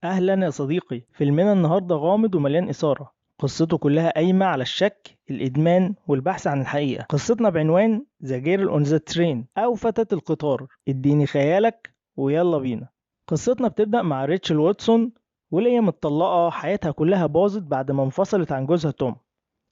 أهلا يا صديقي. فيلمنا النهاردة غامض ومليان إثارة، قصته كلها قايمة على الشك، الإدمان، والبحث عن الحقيقة. قصتنا بعنوان The Girl on the Train أو فتاة القطار. اديني خيالك ويلا بينا. قصتنا بتبدأ مع ريتشل واتسون، واللي هي متطلقة، حياتها كلها باظت بعد ما انفصلت عن جوزها توم.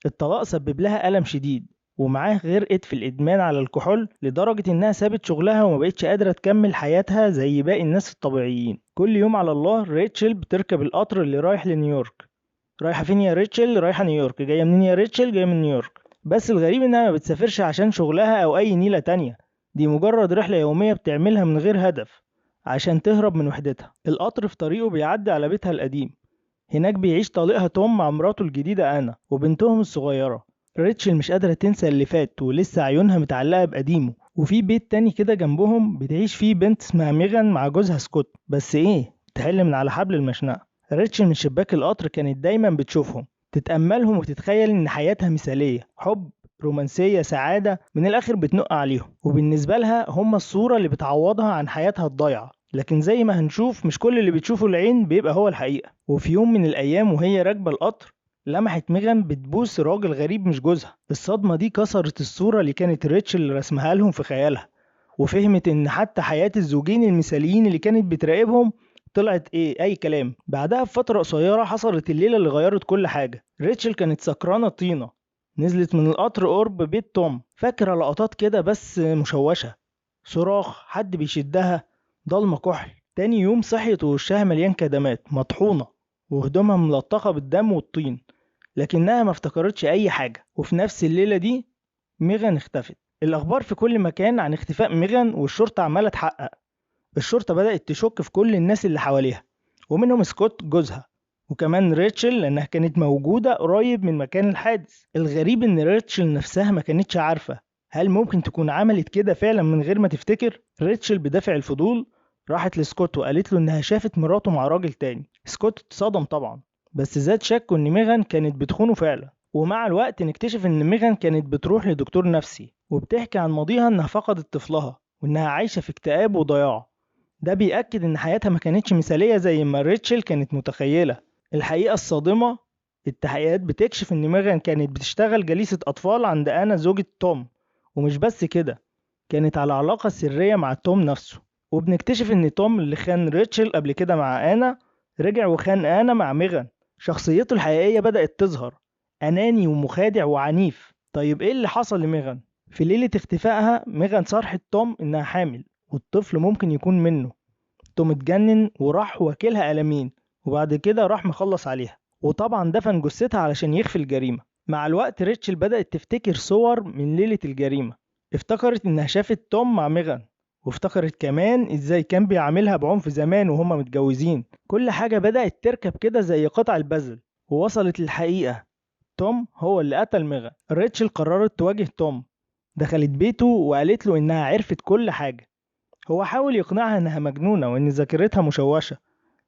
الطلاق سبب لها ألم شديد، ومعاه غرقت في الإدمان على الكحول لدرجة إنها سابت شغلها وما بقتش قادرة تكمل حياتها زي باقي الناس الطبيعيين. كل يوم على الله ريتشل بتركب القطر اللي رايح لنيويورك. رايحة فين يا ريتشل؟ رايحة نيويورك. جاية منين يا ريتشل؟ جاية من نيويورك. بس الغريب إنها ما بتسافرش عشان شغلها أو أي نيلة تانية، دي مجرد رحلة يومية بتعملها من غير هدف عشان تهرب من وحدتها. القطر في طريقه بيعدي على بيتها القديم، هناك بيعيش طليقها توم مع مراته الجديدة أنا وبنتهم الصغيرة. ريتشل مش قادرة تنسى اللي فات ولسه عيونها متعلقة بقديمه. وفي بيت تاني كده جنبهم بتعيش فيه بنت اسمها ميغان مع جوزها سكوت، بس ايه، تحل من على حبل المشنقة. ريتشل من شباك القطر كانت دايما بتشوفهم، تتأملهم وتتخيل ان حياتها مثالية، حب، رومانسية، سعادة، من الآخر بتنق عليهم، وبالنسبة لها هم الصورة اللي بتعوضها عن حياتها الضايعة. لكن زي ما هنشوف مش كل اللي بتشوفه العين بيبقى هو الحقيقة. وفي يوم من الأيام وهي راكبة القطر لمحت ميغان بتبوس راجل غريب مش جوزها. الصدمة دي كسرت الصورة اللي كانت ريتشل رسمها لهم في خيالها، وفهمت إن حتى حياة الزوجين المثاليين اللي كانت بتراقبهم طلعت إيه، أي كلام. بعدها بفترة قصيرة حصلت الليلة اللي غيرت كل حاجة. ريتشل كانت سكرانة طينة، نزلت من القطر قرب بيت توم، فاكرة لقطات كده بس مشوشة، صراخ، حد بيشدها، ضلمة كحل. تاني يوم صحيت ووشها مليان كدمات، مطحونة، وهدومها ملطخة بالدم والطين، لكنها ما افتكرتش أي حاجة. وفي نفس الليلة دي ميغان اختفت. الأخبار في كل مكان عن اختفاء ميغان، والشرطة عمالة تحقق. الشرطة بدأت تشك في كل الناس اللي حواليها، ومنهم سكوت جوزها، وكمان ريتشل لأنها كانت موجودة قريب من مكان الحادث. الغريب إن ريتشل نفسها ما كانتش عارفة هل ممكن تكون عملت كده فعلا من غير ما تفتكر. ريتشل بدافع الفضول راحت لسكوت وقالت له إنها شافت مراته مع راجل تاني. سكوت اتصدم طبعا، بس زاد شكه إن ميغان كانت بتخونه فعلا. ومع الوقت نكتشف إن ميغان كانت بتروح لدكتور نفسي وبتحكي عن ماضيها، إنها فقدت طفلها وإنها عايشة في اكتئاب وضياع. ده بيأكد إن حياتها ما كانتش مثالية زي ما ريتشل كانت متخيلة. الحقيقة الصادمة، التحقيقات بتكشف إن ميغان كانت بتشتغل جليسة أطفال عند أنا زوجة توم، ومش بس كده، كانت على علاقة سرية مع توم نفسه. وبنكتشف إن توم اللي خان ريتشل قبل كده مع أنا رجع وخان أنا مع ميغان. شخصيته الحقيقية بدأت تظهر، أناني ومخادع وعنيف. طيب إيه اللي حصل لميغان؟ في ليلة اختفائها ميغان صرحت توم إنها حامل والطفل ممكن يكون منه. توم اتجنن وراح واكلها قلمين، وبعد كده راح مخلص عليها، وطبعا دفن جثتها علشان يخفي الجريمة. مع الوقت ريتشل بدأت تفتكر صور من ليلة الجريمة، افتكرت إنها شافت توم مع ميغان، وافتكرت كمان إزاي كان بيعاملها بعنف زمان وهما متجوزين. كل حاجة بدأت تركب كده زي قطع البازل، ووصلت للحقيقة، توم هو اللي قتل ميغان. ريتشل قررت تواجه توم، دخلت بيته وقالت له إنها عرفت كل حاجة. هو حاول يقنعها إنها مجنونة وإن ذاكرتها مشوشة،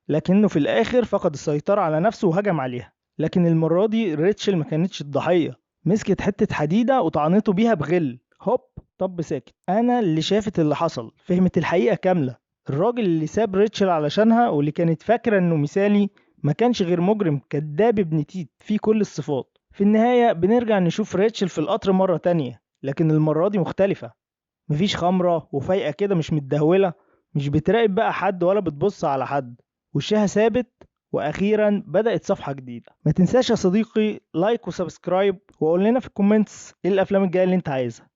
لكنه في الآخر فقد السيطرة على نفسه وهجم عليها. لكن المرة دي ريتشل ما كانتش الضحية، مسكت حتة حديدة وطعنته بيها بغل. هوب، طب ساكت. أنا اللي شافت اللي حصل فهمت الحقيقة كاملة. الراجل اللي ساب ريتشل علشانها واللي كانت فاكرة إنه مثالي ما كانش غير مجرم كذاب ابن تيت فيه كل الصفات. في النهاية بنرجع نشوف ريتشل في القطر مرة تانية، لكن المرة دي مختلفة، مفيش خمرة وفايقة كده، مش متدهولة، مش بتراقب بقى حد ولا بتبص على حد، وشها ثابت. واخيرا بدأت صفحة جديدة. ما تنساش يا صديقي like و subscribe، وقول لنا في ال comments ايه الافلام الجاية اللي انت عايزها.